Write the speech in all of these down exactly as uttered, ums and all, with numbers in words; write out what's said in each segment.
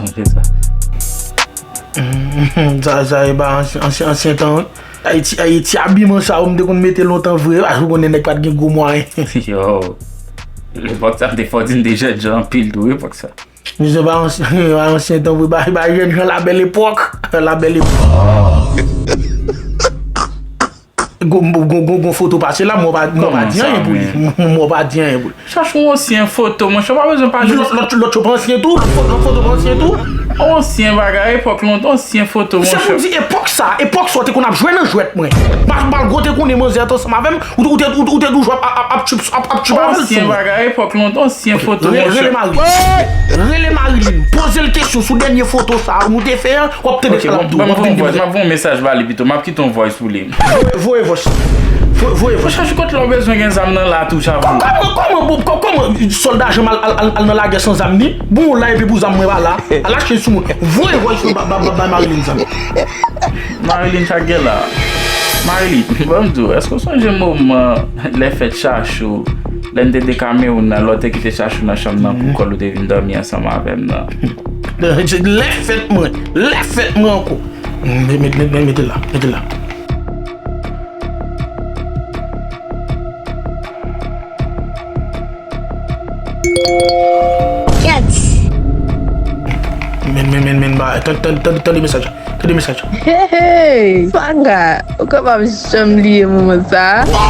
Chanje sa. Sa, sa e pa ansyen, ansyen, ansyen tan, wi. Ay, ti, ay, ti abiman sa yo, m te konn mete lontan vre, paske ou konnen nèg pa t gen gwo mwayen. Yo, lepòk sa, m te fò di m te jènjan anpil tou, wi, epòk sa. Misye pa ansyen, pa ansyen tan vre, ba, ba, jènjan la belle époque, la belle époque. Gon, gon, gon, gon foto pase la, mwen pa, mwen pa di anyen pou li. Mwen pa di anyen pou li. Chache yon ansyen foto, monchè, w pa bezwen pale. Lòt, lòt, lòt yo pa ansyen tou, lòt fo-, lòt foto pa ansyen tou. Yon ansyen bagay, epòk lontan, ansyen foto, monchè. Se pou di epòk sa, epòk sa w te konn ap jwe nan jwèt mwen. Mal-, malgre w te konnen manzè t ansanm avè m, ou, ou te, ou, ou te toujou ap, ap, ap, ap tchip, ap, ap tchip avè l sou mwen. Ansyen bagay, epòk lontan, ansyen foto, monchè. Rele Marilyn. Rele Marilyn. Poze l kesyon sou dènye foto sa nou te fè an, w ap tande sa l ap di w. M ap voye yon mesaj ba li pito, m ap kite yon voice pou li. Voye, voye voice. Voye, voye voice. Monchè, kot lè w bezwen gen zam nan la tou, Chavou? Kòman, kòman, bon, kò-, kòman sòlda Jean al, al, al, al nan lagè san zam ni? Bon, la epi pou zam mwen pa la. Al achte sou moun. Voye voice ba, ba, ba, ba Marilyn zam. Marilyn, sa k gen la? Marilyn, ban m di w, èske w sonje moman lè fèt Chachou, lè n te de Kamewoun nan, lè w te kite Chachou nan chanm nan pou kò l ou te vin dòmi ansanm avè m nan? Lè fèt mwen, lè fèt mwen ankò. Mete, mete, mete, mete la, mete la. Yes. Men, men, men, men, ba, tan-, tan-, tan-, tande mesaj la. Tande mesaj la. Hey, hey, Fanga, ou kapab janm bliye moman sa a?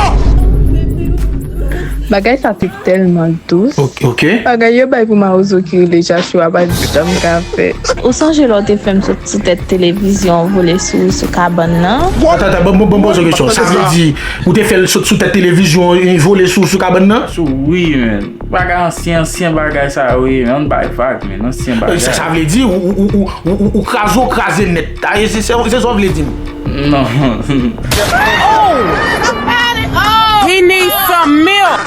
Bagay sa te tèlman dous. Ok, ok. Bagay yo bay pou mawozo ki rele Chachou a pa t janm ka fèt. Ou sonje lè w te fè m sot sou tèt televizyon an vole sou, sou kabann nan? Atann, atann, ban, ban, ban m poze w kesyon. Sa vle di, ou te fè l sot sou tèt televizyon an, vole sou, sou kabann nan? Wi, men. Bagay ansyen, ansyen bagay sa yo ye, men. Ann bay vag, men. Ansyen bagay. Sa, sa vle di, ou, ou, ou kraze, ou kraze nèt. A, se, se, se sa w vle di m? Non. He needs some milk.